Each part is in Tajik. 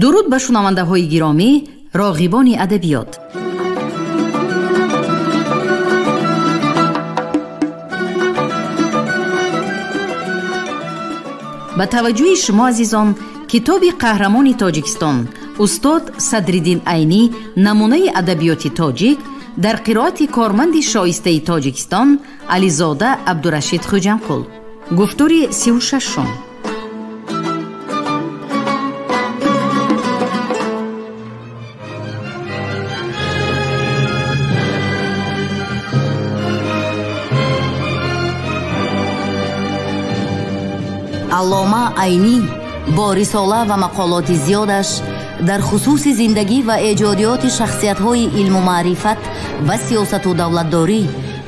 Дуруд ба шунавандаҳои гиромӣ, роғибони адабиёт. Ба таваҷҷӯҳи шумо азизон, китоби қаҳрамони Тоҷикистон устод Садриддин Айнӣ намунаи адабиёти тоҷик дар қироати корманди шоистаи Тоҷикистон Ализода Абдурашид Хуҷамқул. Гуфтори 36-ум. Аллома Айнӣ бо рисола ва мақолоти зиёдаш дар хусуси зиндагӣ ва эҷодиёти шахсиятҳои илму маърифат ва сиёсату давлатдорӣ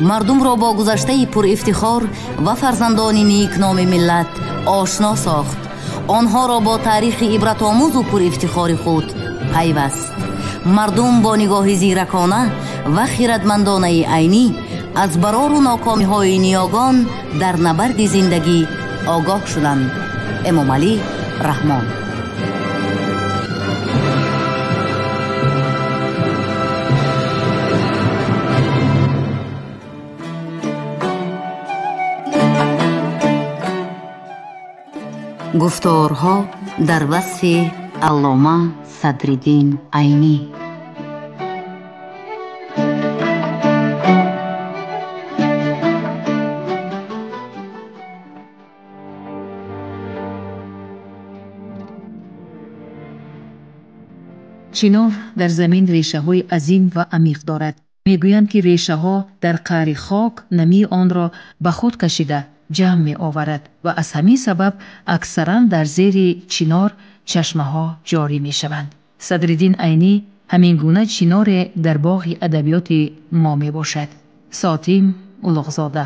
мардумро бо гузаштаи пурифтихор ва фарзандони никноми миллат ошно сохт, онҳоро бо таърихи ибратомӯзу пурифтихори худ пайваст. Мардум бо нигоҳи зиракона ва хиратмандонаи Айнӣ аз барору нокомиҳои ниёгон дар набарди зиндагӣ огоҳ шуданд. Эмомалӣ Раҳмон. Гуфторҳо дар васфи Аллома Садриддин Айнӣ. Чинор дар замин решаҳои азим ва амиқ дорад. Мегӯянд, ки решаҳо дар қаъри хок намии онро ба худ кашида ҷамъ меоварад ва аз ҳамин сабаб аксаран дар зери чинор чашмаҳо ҷорӣ мешаванд. Садриддин Айнӣ ҳамин гуна чиноре дар боғи адабиёти мо мебошад. Сотим Улуғзода.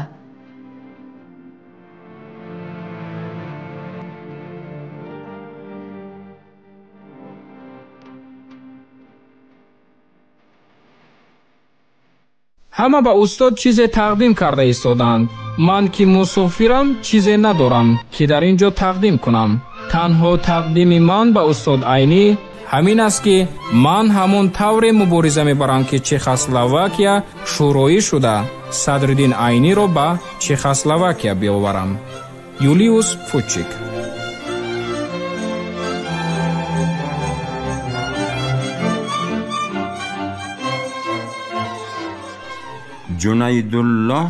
Ҳама ба устод чизе тақдим карда истоданд. Ман ки мусофирам, чизе надорам, ки дар ин ҷо тақдим кунам. Танҳо тақдими ман ба устод Айнӣ ҳамин аст, ки ман ҳамон тавре мубориза мебарам, ки Чехословакия шӯроӣ шуда Садриддин Айниро ба Чехословакия биёварам. Юлиус Фучик. Ҷунайдуллоҳ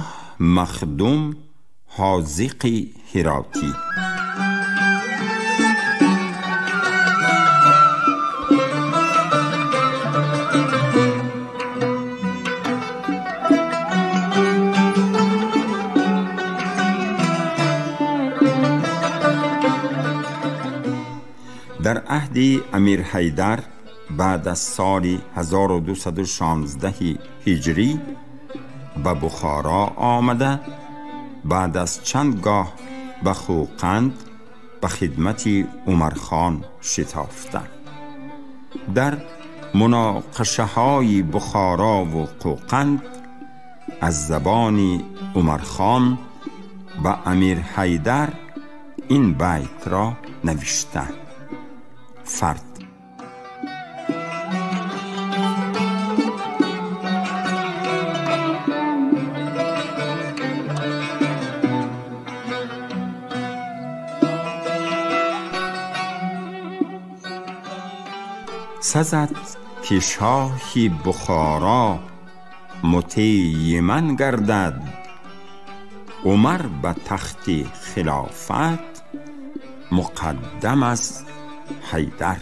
Махдум Ҳозиқи Ҳиротӣ. Дар аҳди Амир Ҳайдар баъд аз соли 1216 ҳиҷрӣ ба Бухоро омада, баъд аз чанд гоҳ ба Хӯқанд ба хидмати Умархон шитофта. Дар муноқишаҳои Бухорову Қӯқанд аз забони Умархон ба Амир Ҳайдар ин байтро навишта. Фард. سزد که شاهی بخارا مطیع من گردد، عمر به تخت خلافت مقدم از حیدر.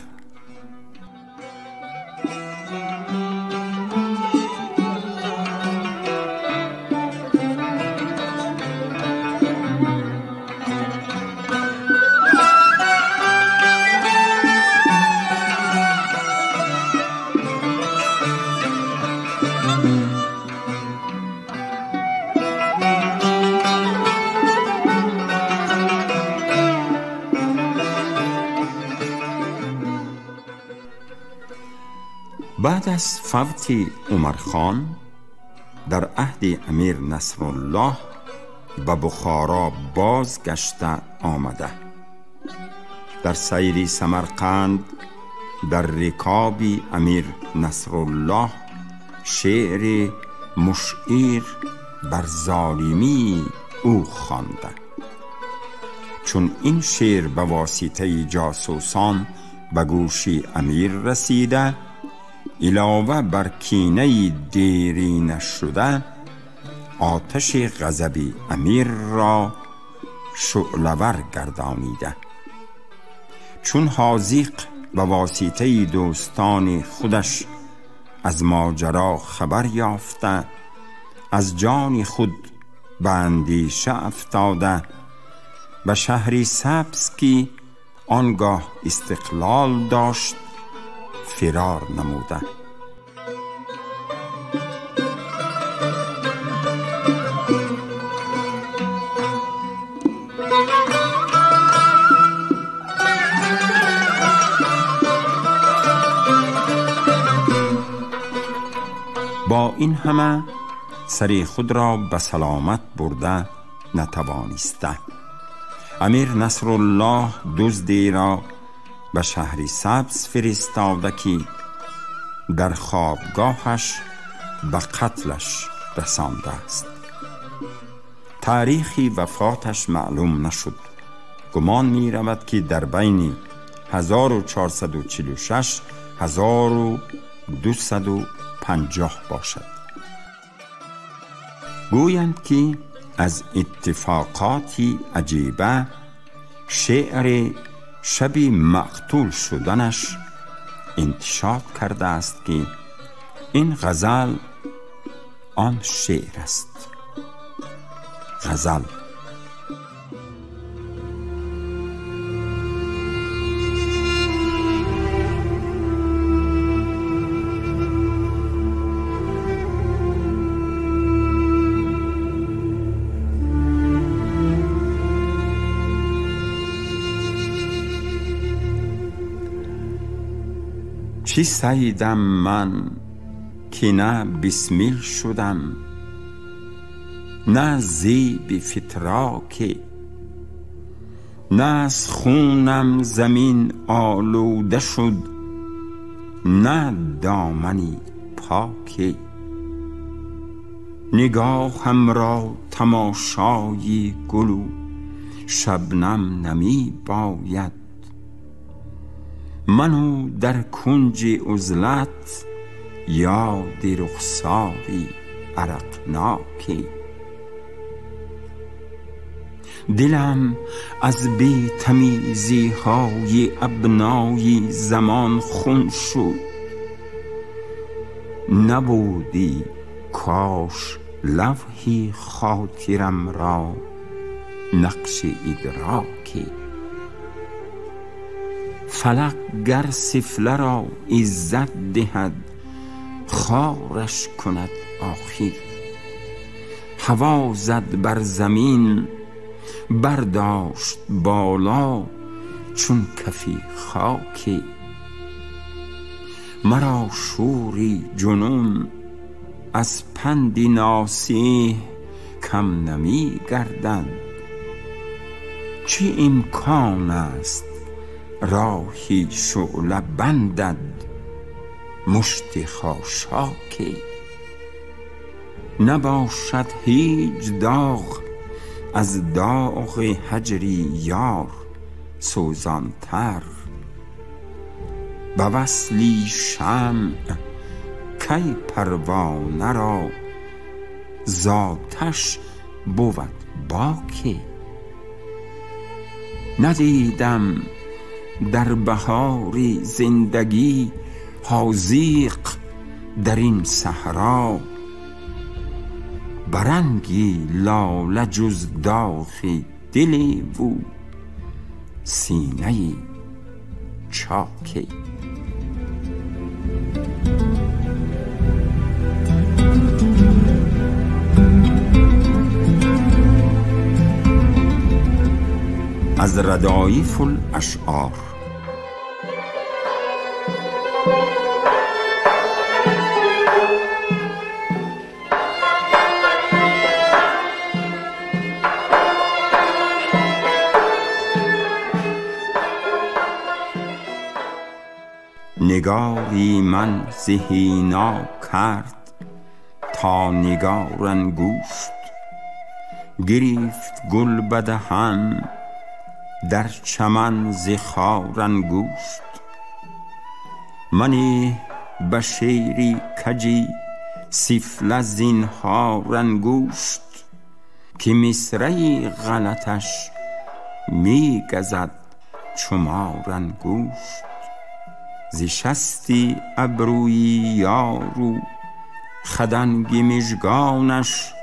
Баъд аз фавти Умархон дар аҳди Амир Насруллоҳ ба Бухоро бозгашта омада. Дар сайри Самарқанд در رکاب امیر نصرالله شعر مشعر بر ظالمی او خوانده. چون این شعر به واسطه جاسوسان به گوش امیر رسیده، علاوه بر کینه دیرینه شده، آتش غضب امیر را شعله‌ور گردانیده. چون حاذق به واسطه دوستان خودش از ماجرا خبر یافته، از جان خود به اندیشه افتاده، به شهری سبز که آنگاه استقلال داشت فرار نموده. با این همه سر خود را به سلامت برده نتوانسته. امیر نصرالله دزدی را به شهر سبز فرستاده که در خوابگاهش به قتلش رسانده است. تاریخ وفاتش معلوم نشد. گمان می رود که در بین 1446 1250 باشد. گویند که از اتفاقات عجیبه شعر شب مقتول شدنش انتشار کرده است که این غزل آن شعر است. غزل: چی سیدم من که نه بسمل شدم، نه زیب فتراک، نه از خونم زمین آلوده شد، نه دامنی پاک. نگاهم را تماشای گل و شبنم نمی باید، منو در کنج عزلت یاد رخساری عرقناکی. دلم از بی تمیزی های ابنای زمان خون شد، نبودی کاش لوحی خاطرم را نقش ادراکی. فلک گر سفله را عزت دهد خارش کند آخر، هوا زد بر زمین برداشت بالا چون کفی خاکی. مرا شوری جنون از پند ناصح کم نمی گردد، چه امکان است راهی شعله بندد مشت خاشاکی. نباشد هیچ داغ از داغ هجری یار سوزانتر، به وصلی شمع کی پروانه را ذاتش بود باکی. ندیدم در بهاری زندگی حاذق در این صحرا، برنگی لاله جز داغ دل و سینه چاکی. از ردایف الاشعار. نگاری من ز حینا کرد تا نگار انگشت. گرفت گل به دهن در چمن ز خار انگشت. منی به شعری کجی سفله زینهار انگشت، که مصرع غلطش می گزد چو مار انگشت. ز شستی ابروی یار و خدنگ مژگانش،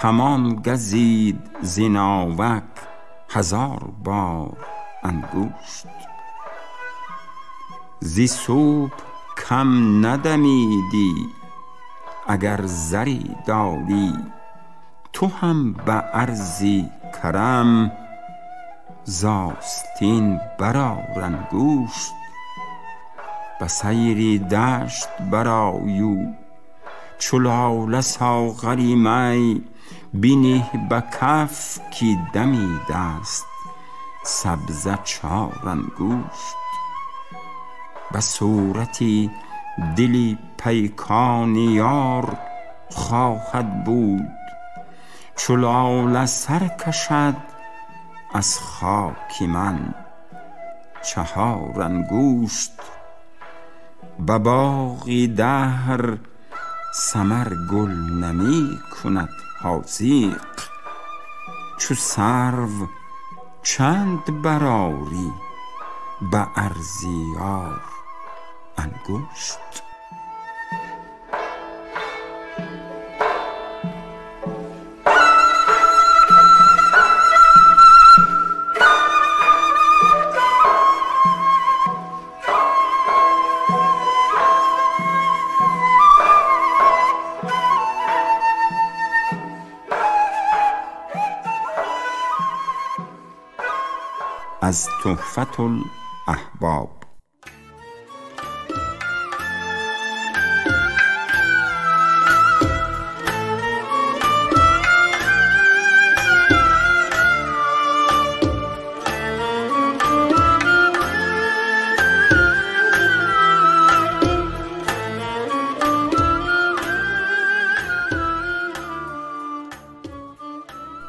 کمان گزید ز ناوک هزار بار انگشت. ز صبح کم ندمیدی اگر زری داری، تو هم به عرض کرم ز آستین برآر انگشت. به سیر دشت برآی و چو لاله ساغری می بنه به کف که دمیده است سبزه چار انگشت. به صورت دل پیکان یار خواهد بود، چو لاله سر کشد از خاک من چهار انگشت. به باغ دهر ثمر گل نمی کند حاذق، چو سرو چند برآری به عرض یار انگشت. از تحفة الاحباب.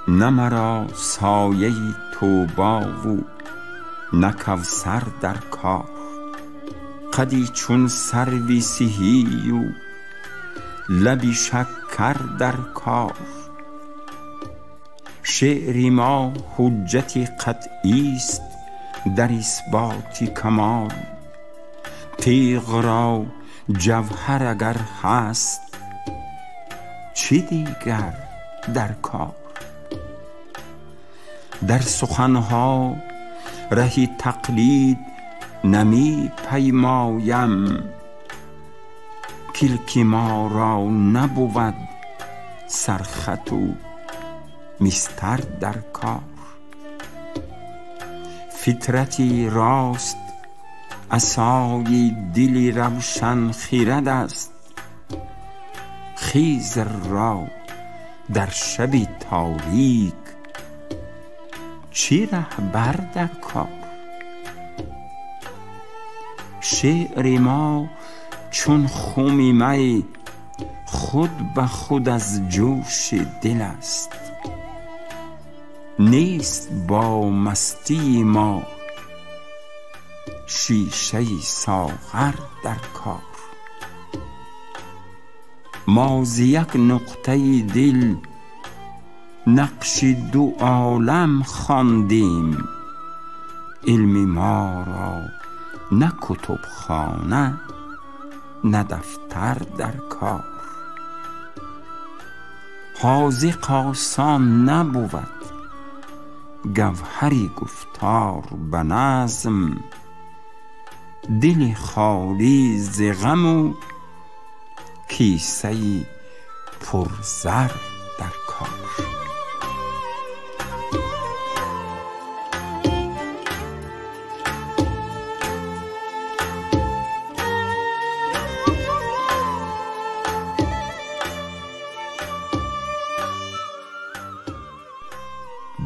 نه مرا سایه طوبی و نه کوثر در کار، قدی چون سروی سهی و لبی شکر در کار. شعر ما حجت قطعی است در اثبات کمال، تیغ را جوهر اگر هست چه دیگر در کار. در سخنها ره تقلید نمی پیمایم، کلک ما را نبود سرخط و مسطر در کار. فطرتی راست عصای دل روشن خرد است، خضر را در شب تاریک چه رهبر در کار. شعر ما چون خم می خود به خود از جوش دل است، نیست با مستی ما شیشه ساغر در کار. ما ز یک نقطه دل نقش دو عالم خواندیم، علم ما را نه کتبخانه نه دفتر در کار. حاذق آسان نبود گوهری گفتار به نظم، دل خالی ز غم و کیسه پر زر در کار.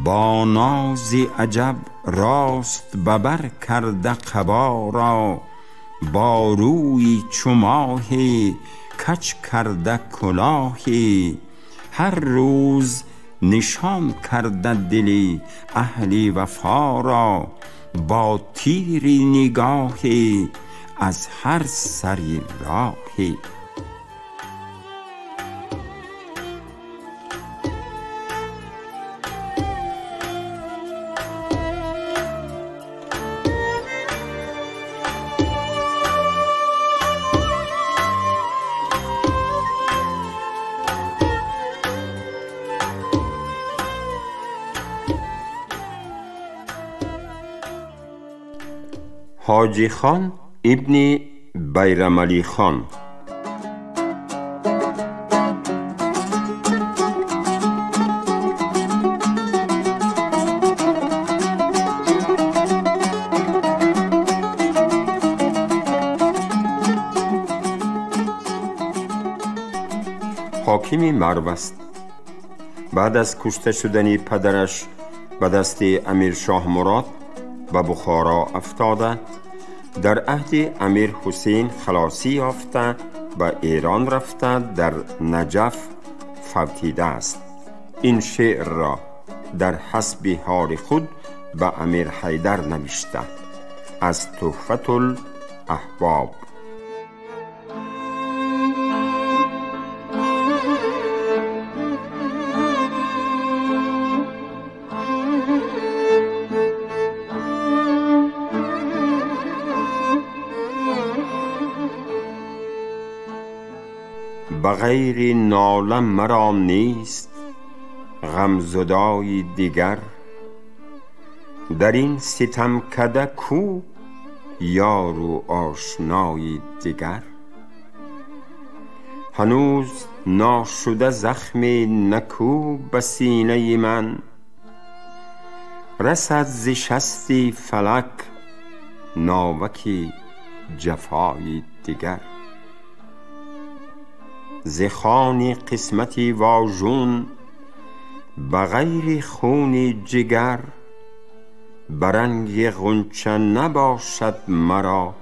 با ناز عجب راست ببر کرده قبا را، با روی چو ماهی کج کرده کلاهی. هر روز نشان کرده دلی اهل وفا را، با تیری نگاهی از هر سری راهی. حاجی خان ابن بیرمعلی خان. حاکم مرو است. بعد از کشته شدن پدرش به دست امیر شاه مراد به بخارا افتاده، در عهد امیر حسین خلاصی یافته به ایران رفته، در نجف فوتیده است. این شعر را در حسب حال خود به امیر حیدر نوشته از تحفة الاحباب. به غیر ناله مرا نیست غم زدای دیگر، در این ستم کده کو یار و آشنای دیگر. هنوز ناشده زخم نکو به سینه من، رسد ز شست فلک ناوک جفای دیگر. ز خوان قسمتی واژون به غیر خون جگر، برنگ غنچه نباشد مرا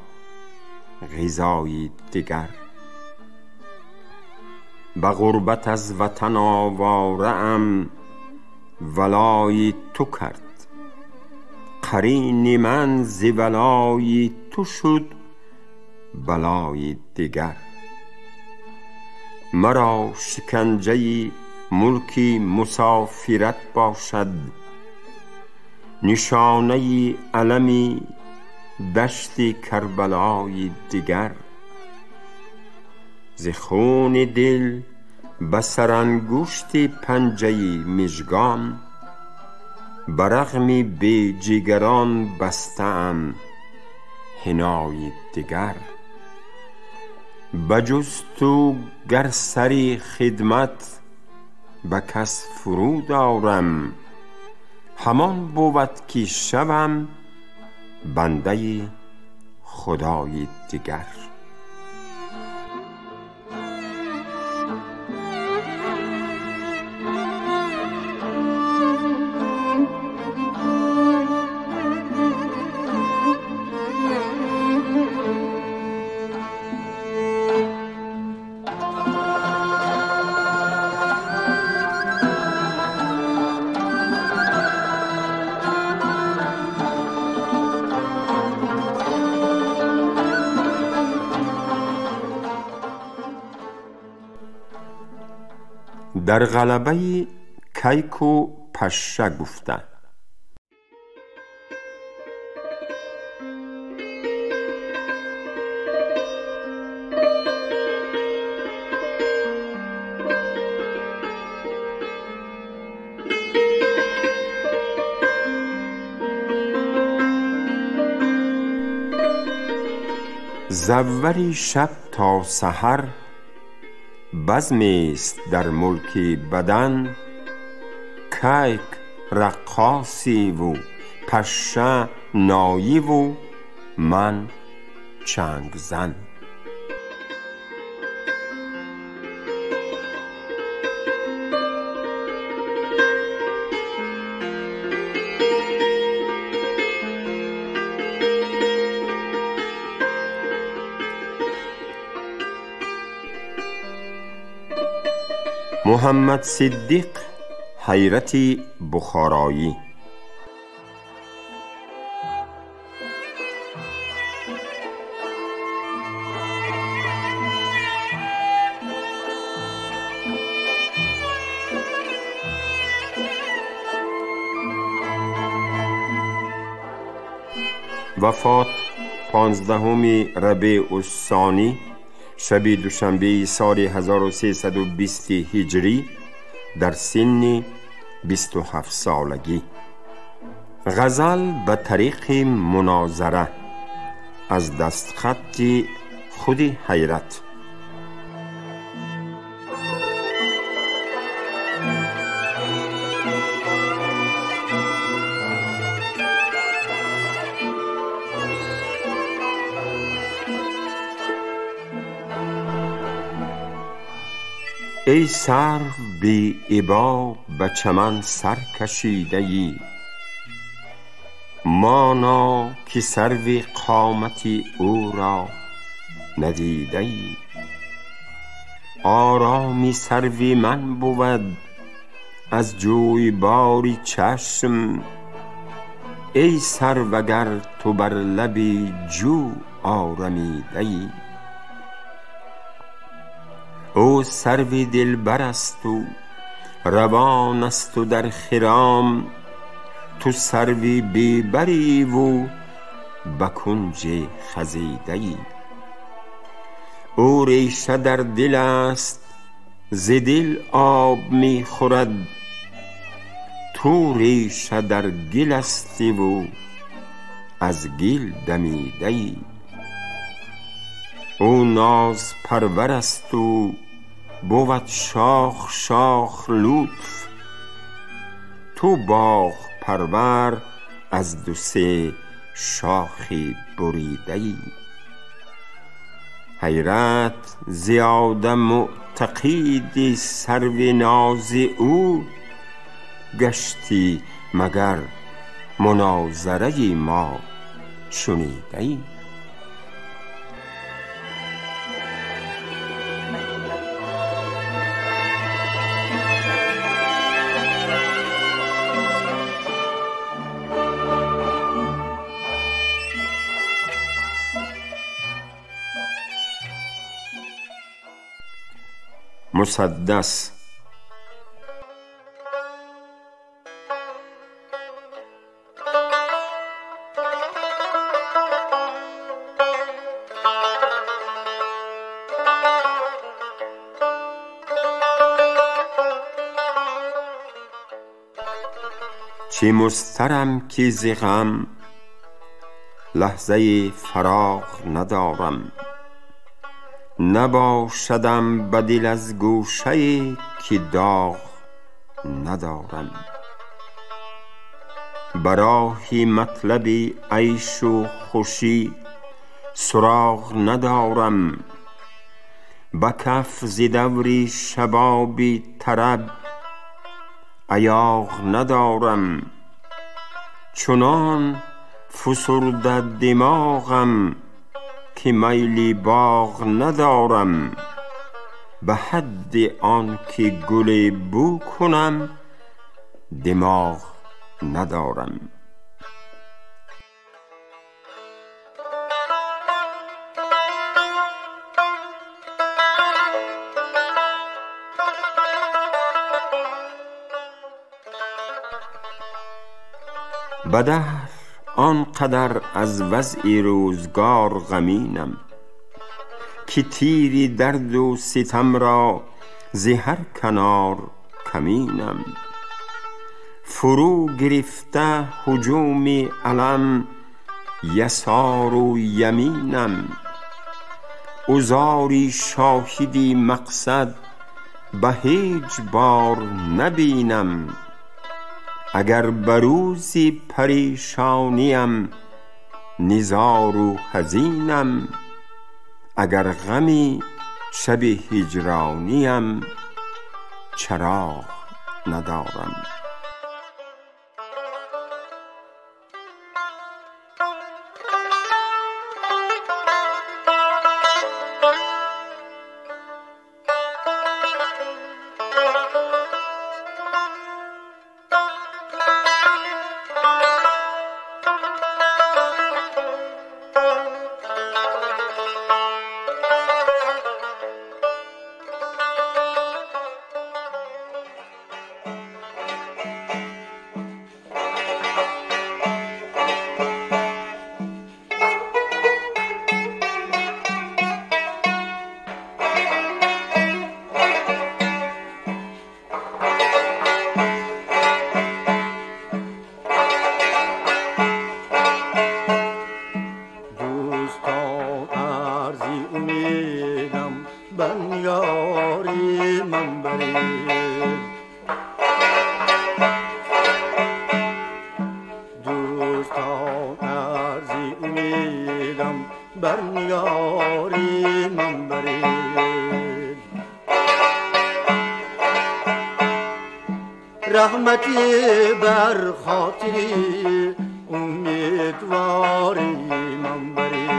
غذای دیگر. به غربت از وطن آواره ام ولای تو کرد، قرین من ز ولای تو شد بلای دیگر. مرا شکنجه ملک مسافرت باشد، نشانه علم دشت کربلای دیگر. ز خون دل به سرانگشت پنجه مژگان، به رغم بی جگران بسته ام حنای دیگر. بجز تو گر سری خدمت به کس فرود آرم، همان بود که شوم بنده خدای دیگر. در غلبه کیک و پشه گفته. زوری شب تا سحر بزمی است در ملک بدن، کیک رقاصی و پشه نایی و من چنگ زن. Муҳаммад Сиддиқ Ҳайрати Бухороӣ. Вафот 15 Рабеъ ус-Сонӣ, шаби душанбеи соли 1320 ҳиҷрӣ дар синни 27 солагӣ. Ғазал ба тариқи мунозара аз дастхатти худи Ҳайрат. Эй сарв бе ибо ба чаман сар кашидаӣ, мано ки сарви қомати ӯ ро надидаӣ. Ороми сарви ман бувад аз ҷӯйбори чашм, эй сарв агар ту бар лаби ҷӯ орамидаӣ. Ӯ сарви дилбар асту равон асту дар хиром, ту сарви бебариву ба кунҷи хазидаӣ. Ӯ реша дар дил аст, зи дил об мехӯрад, ту реша дар гил астиву аз гил дамидаӣ. Ӯ нозпарвар асту бувад шох шох лутф, ту боғ парвар аз ду се шохи буридаӣ. Ҳайрат зиёда муътақиди сарви нози ӯ гаштӣ, магар мунозараи мо шунидаӣ. Мусаддас. Чӣ мустарам ки зи ғам лаҳзаи фароғ надорам, набошадам ба дил аз гӯшае ки доғ надорам. Ба роҳи матлаби айшу хушӣ суроғ надорам, ба каф зи даври шабоби тараб аёғ надорам. Чунон фусурда димоғам ки майли боғ надорам, ба ҳадди он ки гуле бӯ кунам димоғ надорам. Ба даҳр он қадар аз вазъи рӯзгор ғаминам, ки тири дарду ситамро зи ҳар канор каминам. Фурӯ гирифта ҳуҷуми алам ясору яминам, узори шоҳиди мақсад ба ҳеҷ бор набинам. Агар ба рӯзи парешониам низору ҳазинам, агар ғами шаби ҳиҷрониам чароғ надорам. بر نگاری من برید. دوستان ارزی امیدم بر نگاری من برید. رحمتی بر خاطری امیدواری من برید.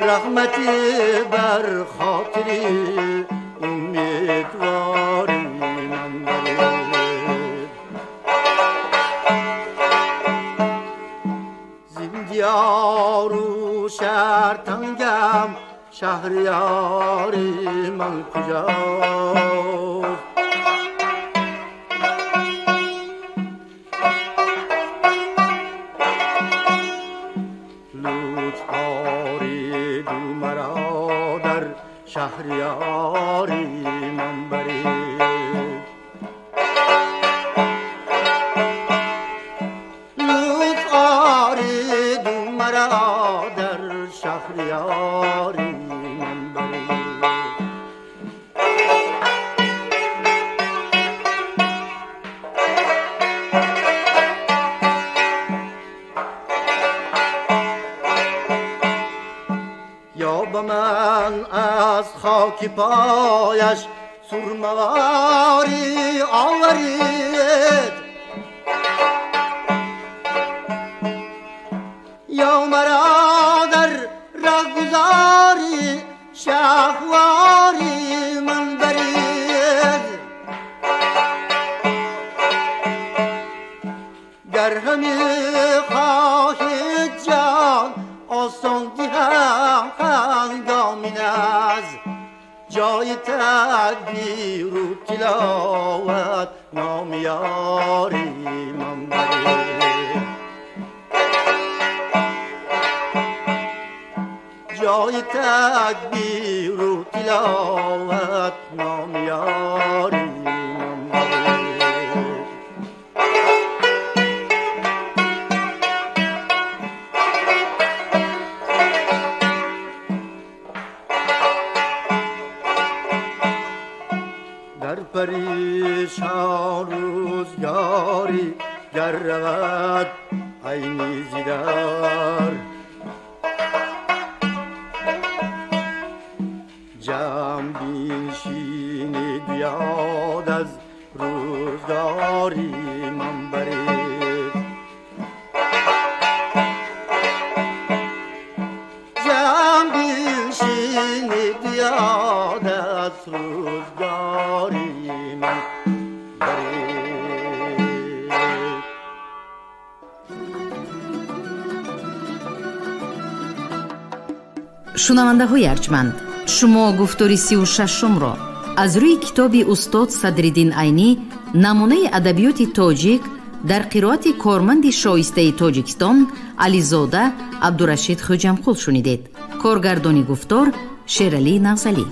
رحمتی بر خاطری امیدواری من برید. زندیارو شهر تنگم شهریاری من کجاست؟ لطف آرید و مرا در شهریاری من برید. لطف آرید و مرا در شهریاری من برید. یا به من از خاک پایش سرمواری آورید، یا مرا در رهگذاری شهواری من برید. گر همی خواهید جان آسان دهم هنگام از جای تدبیر و تلاوت نامیاری من برید. جای تدبیر و تلاوت نامیاری من برید. در پریشان روزگاری گر رود عینی زیدار، جمع بینشینید یاد از روزگاری من برید. جمع بینشینید یاد از روزگاری من برید. Шунавандаҳои арҷманд, шумо гуфтори 36-умро аз рӯи китоби устод Садриддин Айнӣ намунаи адабиёти тоҷик дар қироати корманди шоистаи Тоҷикистон Ализода Абдурашид Хӯҷамқул шунидед. Коргардони гуфтор Шералӣ Нағзалӣ.